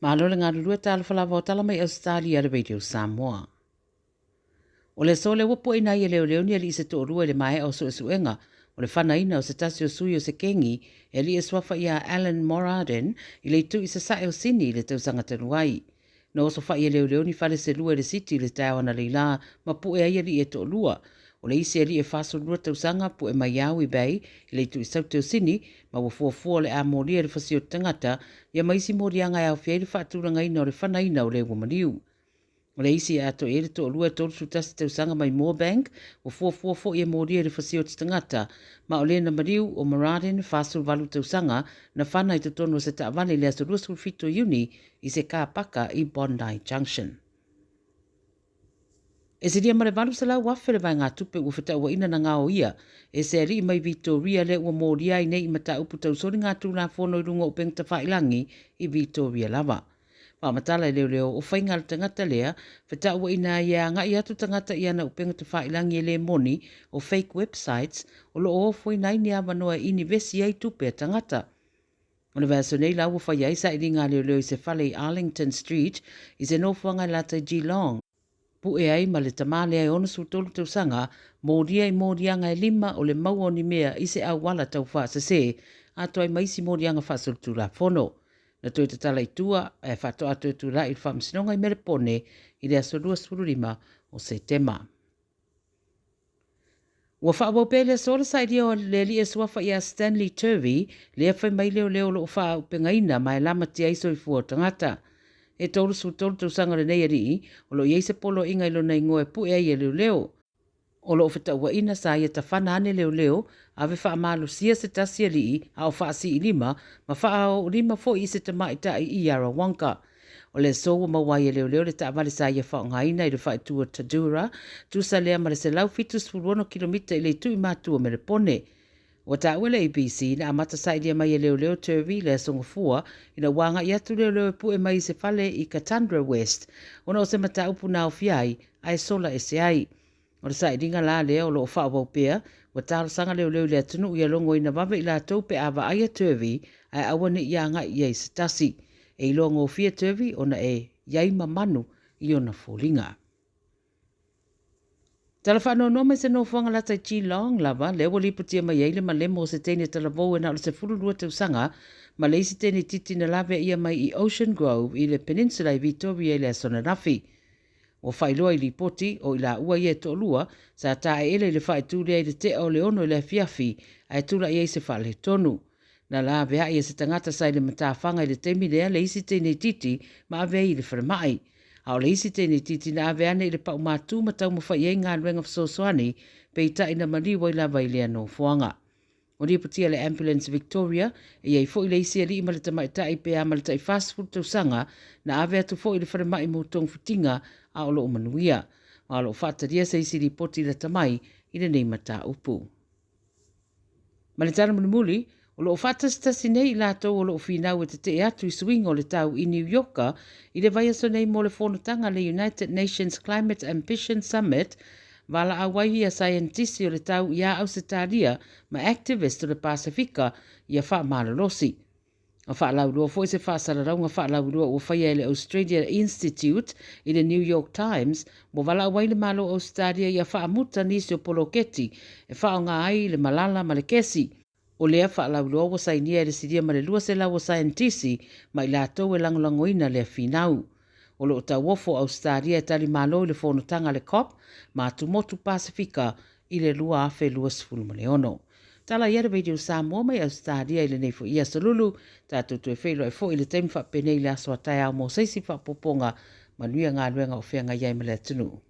Malo le galulue talofa lava o tala mai Ausetalia le Radio Samoa. O le aso lea ua pueina ai e leoleo ni alii se toalua i le maea o suesuega o le fanaina o se tasi o sui o se kengi e alii e suafa ia Alan Moradin i le itu i sasae o Sini i le tausaga talu ai. Na osofai e leoleo ni fale se lua i le City i le taeao analeila ma pue ai alii e toalua. O le isi alii e 42 tausaga pue mai Yowie Bay i le itu i Saute o Sini ma ua fuafua o le a molia i le fasioti tagata ia ma isi moliaga e aofia ai le faatulagaina o le fanaina o le ua maliu. O le isi e atoa i ai le toalua e 31 tausaga mai Moorebank, ua fuafua foi e molia i le fasioti tagata, ma o le na maliu o Moradin, 48 tausaga, na fana i totonu o se taavale i le aso 27 Iuni i se kā paka i Bondi Junction. E silia ma le 800,000 le vaegatupe ua fetauaina na gaoia e se alii mai Vitoria lea ua molia ai nei i mataupu tau soligatulafono i luga o upega tafailagi i Vitoria lava. Faamatala e leoleo o faiga a le tagata lea, fetauaina ai e agai atu tagata i ana upega tafailagi e le moni o fake websites o lo o ofoina ai ni avanoa e inivesi ai tupe a tagata. O le vaiaso nei la ua faia ai sailiga a leoleo i se fale i Arlington Street i se nofoaga e lata i Geelong, pue ai ma le tama lea e 63 tausaga, molia i moliaga e lima o le maua o ni mea i se auala tau faasese, atoa ai ma isi moliaga faasolitulafono. Na toe tatala i tua ae faatoa toe tulai i le Faamasinoga i Melepone i le aso 25 o Setema. Ua faaauau pea i le aso le sailia o le alii e suafa ia Stanley Turvey, lea fai mai leoleo o lo o faaaupegaina ma e lamatia ai soifua o tagata. E 33 tausaga lenei alii, o lo o i ai se poloaiga i lona igoa e pue ai e leoleo. O lo o fetauaina sa ia tafana ane leoleo, ave faamalosia se tasi alii a o faasiilima ma faaoolima foi i se tamaitai i Yarrawonga. O le aso ua maua ai e leoleo le taavale sa ia faaaogaina i le faaitu o Tadura, tusa lea ma le 176 kilomita i le itu i matua o Melepone. Ua taua le ABC na amata sailia mai e leoleo Turvey le aso Gafua ina ua agai atu leoleo e pue mai i se fale i Katandra West ona o se mataupu na aofia ai ae sola ese ai. O le sailiga la lea o lo o faaauau pea, ua talosaga leoleo i le atunuu ia logoina vave i latou pe a vaaia Turvey ae aua ne i agai i ai se tasi. E iloa gofie Turvey ona e i ai ma manu i ona foliga. Tala faanoanoa mai se nofoaga lata i Geelong lava, lea ua lipotia mai ai le malemo o se teine talavou e na o le 12 tausaga ma le isi teine itiiti na lavea ia mai i Ocean Grove i le Peninsula i Vitoria i le aso ananafi. Ua faailoa i lipoti, o i laua ia e toalua, sa taeele i le faaitu lea i le tea o le 6 i le afiafi, ae tulai ai se faaletonu. Na laveai e se tagata sa i le matafaga i le taimi lea le isi teine itiiti ma ave ai i le falemai. A o le isi teine itiiti na ave ane i le paumatu ma taumafai ai galuega fesoasoani, peitai na maliu ai lava i lea nofoaga. Ua lipotia le Ambulance Victoria, e i ai foi le isi alii ma le tamaitai pe a ma le tai 40 tausaga na ave atu foi i le falemai mo togafitiga a o lo o manuia. Ma o lo o faatalia se isi lipoti lata mai i lenei mataupu. Ma le tala mulimuli, o lo o faatasitasi nei i latou o lo o finau e tetee atu i suiga o le tau i Niu Ioka i le vaiaso nei mo le fonotaga a le United Nations Climate Ambition Summit Valaau ai ia saienitisi o le tau iā Ausetalia ma activist o le Pasefika ia faamalolosi. Na faalauiloa foi se faasalalauga faalauiloa ua faia e le Australia Institute i le New York Times ua valaau ai le Malo o Ausetalia ia faamuta nisi o poloketi e faaaoga ai le malala ma le kesi. O lea faalauiloa ua sainia e le silia ma le 200 o saienitisi ma i latou e lagolagoina lea finau. O lo o tauofo o Ausetalia e tali malo i le fonotaga a le COP ma atumotu Pasefika i le 2026. Tala ia le Radio Samoa mai Ausetalia i lenei foi aso Lulu. Tatou toe feiloai foi i le taimi faapenei i le aso a taeao mo se isi faaopoopoga. Manuia galuega o feagai ai ma le atunuu.